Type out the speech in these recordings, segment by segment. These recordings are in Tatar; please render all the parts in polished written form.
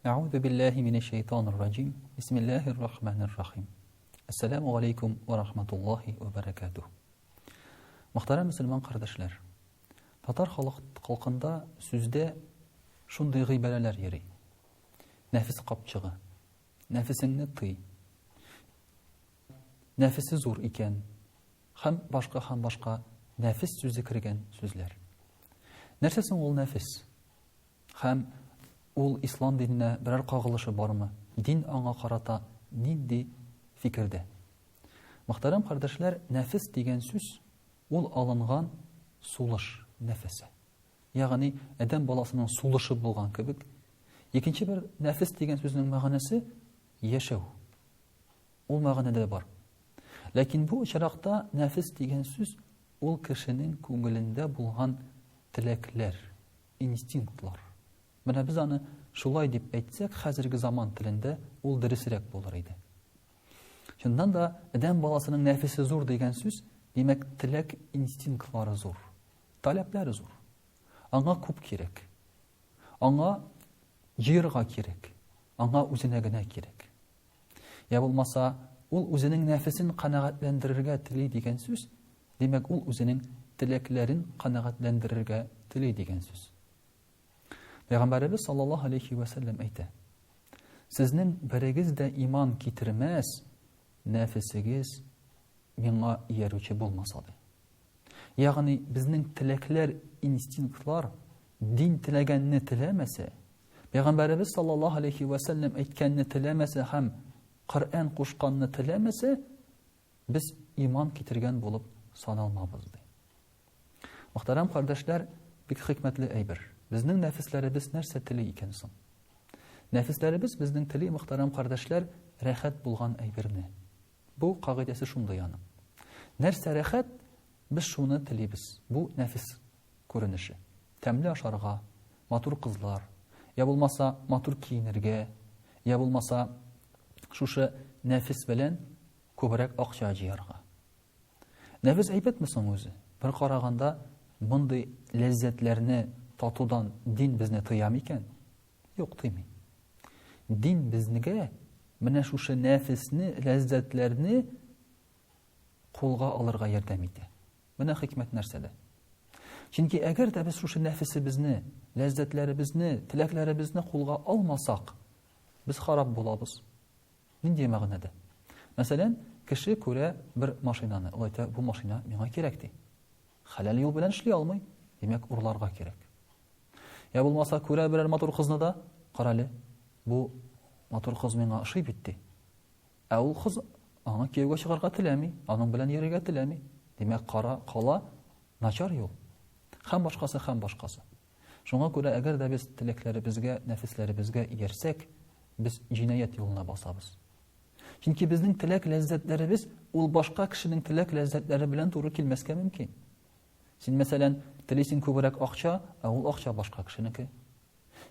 Әгъузу биллаһи минәш шайтанир раҗим. Бисмиллаһир рахманир рахим. Ассаламу алейкум ва рахматуллаһи ва баракатуһ. Мөхтәрәм мөселман кардәшләр, татар халык халкында сүздә шундый гыйбарәләр йөри. Нәфес капчыгы. Нәфесеңне тый. Нәфесе зур икән. Һәм башка һәм башка нәфес сүзе кергән сүзләр. Нәрсә соң ул нәфес? Һәм ул ислам диненә берәр кагылышы бармы? Дин аңа карата нинди фикердә? Мөхтәрәм кардәшләр, нәфес дигән сүз ул алынган сулыш, нәфесе. Ягъни адәм баласының сулышы булган кебек. Икенче бер нәфес дигән сүзнең мәгънәсе яшәү. Ул мәгънә дә бар. Ләкин бу очракта нәфес дигән сүз ул кешенең күңелендә булган теләкләр, инстинктлар. Менә без аны шулай дип әйтсәк, хәзерге заман телендә ул дөресрәк булыр иде. Чыннан да, адәм баласының нәфесе зур дигән сүз, димәк, теләк инстинктлары зур, таләпләре зур. Аңа күп кирәк. Аңа җыерга кирәк. Аңа үзенә генә кирәк. Я булмаса, ул үзенең нәфесен канәгатьләндерергә тели дигән сүз, димәк, ул үзенең теләкләрен канәгатьләндерергә тели дигән сүз. Пәйгамбәребез саллаллаһу алейхи ва сәлләм әйтә: Сезнең берегез дә иман китермәс, нәфесегез миңа иярүче булмаса ди. Ягъни безнең теләкләр, инстинктлар дин теләгәнне теләмәсә, Пәйгамбәребез саллаллаһу алейхи ва сәлләм әйткәнне теләмәсә һәм Коръән кушканны теләмәсә, без иман китергән булып саналмабыз ди. Мөхтәрәм кардәшләр, бик хикмәтле әйбер. Безнең нәфесләребез нәрсә тели икән соң? Нәфесләребез безнең тели, мөхтәрәм кардәшләр, рәхәт булган әйберне. Бу кагыйдәсе шундый аның. Нәрсә рәхәт, без шуны телибез. Бу нәфес күренеше. Тәмле ашарга, матур кызлар, я булмаса матур киенергә, я булмаса шушы нәфес белән күбрәк акча җыярга. Нәфес әйбәтме соң үзе? Бер караганда, мондый ләззәтләрне татудан дин безне тыя микән? Юк, тыймый. Дин безнегә менә шушы нәфесне, ләззәтләрне кулга алырга ярдәм итә. Менә хикмәт нәрсәдә. Чөнки әгәр дә без шушы нәфесебезне, ләззәтләребезне, теләкләребезне кулга алмасак, без харап булабыз. Нинди мәгънәдә? Мәсәлән, кеше күрә бер машинаны, ул әйтә, бу машина миңа кирәк ди. Хәләл юл белән эшли алмый, димәк, урларга кирәк. Я булмаса, күрә берәр матур кызны да, карале, бу матур кыз миңа ошый бит ди. Ә ул кыз аңа кияүгә чыгарга теләми, аның белән йөрергә теләми. Димәк, кара кала начар юл. Һәм башкасы, һәм башкасы. Шуңа күрә, әгәр дә без теләкләребезгә, нәфесләребезгә иярсәк, без җинаять юлына басабыз. Чөнки безнең теләк ләззәтләребез ул башка кешенең теләк ләззәтләре белән туры килмәскә мөмкин. Син, мәсәлән, телисең күбрәк акча, ә ул акча башка кешенеке.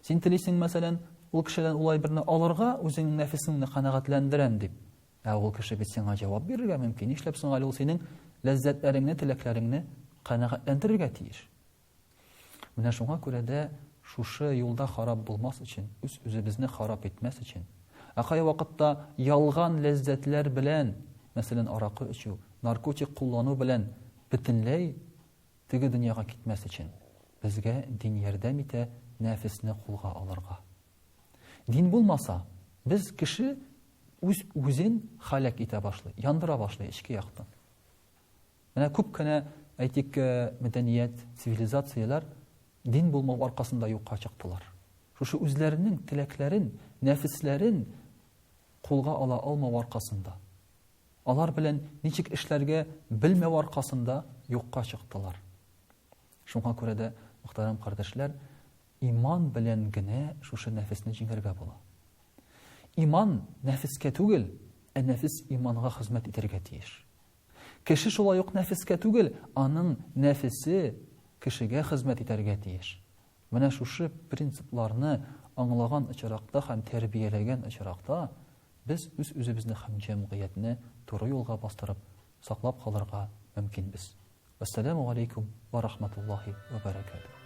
Син телисең, мәсәлән, ул кешедән ул әйберне алырга, үзеңнең нәфесеңне канәгатьләндерәм дип. Ә ул кеше бит сиңа җавап бирергә мөмкин. Нишләп соң әле ул синең ләззәтләреңне, теләкләреңне канәгатьләндерергә тиеш? Менә шуңа күрә дә шушы юлда харап булмас өчен, үз-үзебезне харап итмәс өчен, ә кайвакытта ялган ләззәтләр белән, мәсәлән, аракы эчү, наркотик куллану белән бөтенләй теге дөньяга китмәс өчен, безгә дин ярдәм итә нәфесне кулга алырга. Дин булмаса, без кеше үз-үзен халәк итә башлый, яндыра башлый эчке яктан. Менә күп кенә, әйтик, мәдәният, цивилизацияләр дин булмау аркасында юкка чыктылар. Шушы үзләренең теләкләрен, нәфесләрен кулга ала алмау аркасында, алар белән ничек эшләргә белмәү аркасында юкка чыктылар. Шуңа күрә дә, мөхтәрәм кардәшләр, иман белән генә шушы нәфесне җиңәргә була. Иман нәфескә түгел, ә нәфес иманга хезмәт итәргә тиеш. Кеше шулай ук нәфескә түгел, аның нәфесе кешегә хезмәт итәргә тиеш. Менә шушы принципларны аңлаган очракта һәм тәрбияләгән очракта без үз-үзебезне һәм җәмгыятьне туры юлга бастырып, саклап калырга мөмкинбез. Вәссәламү галәйкүм вә рахматуллаһи вә бәрәкәтүһ.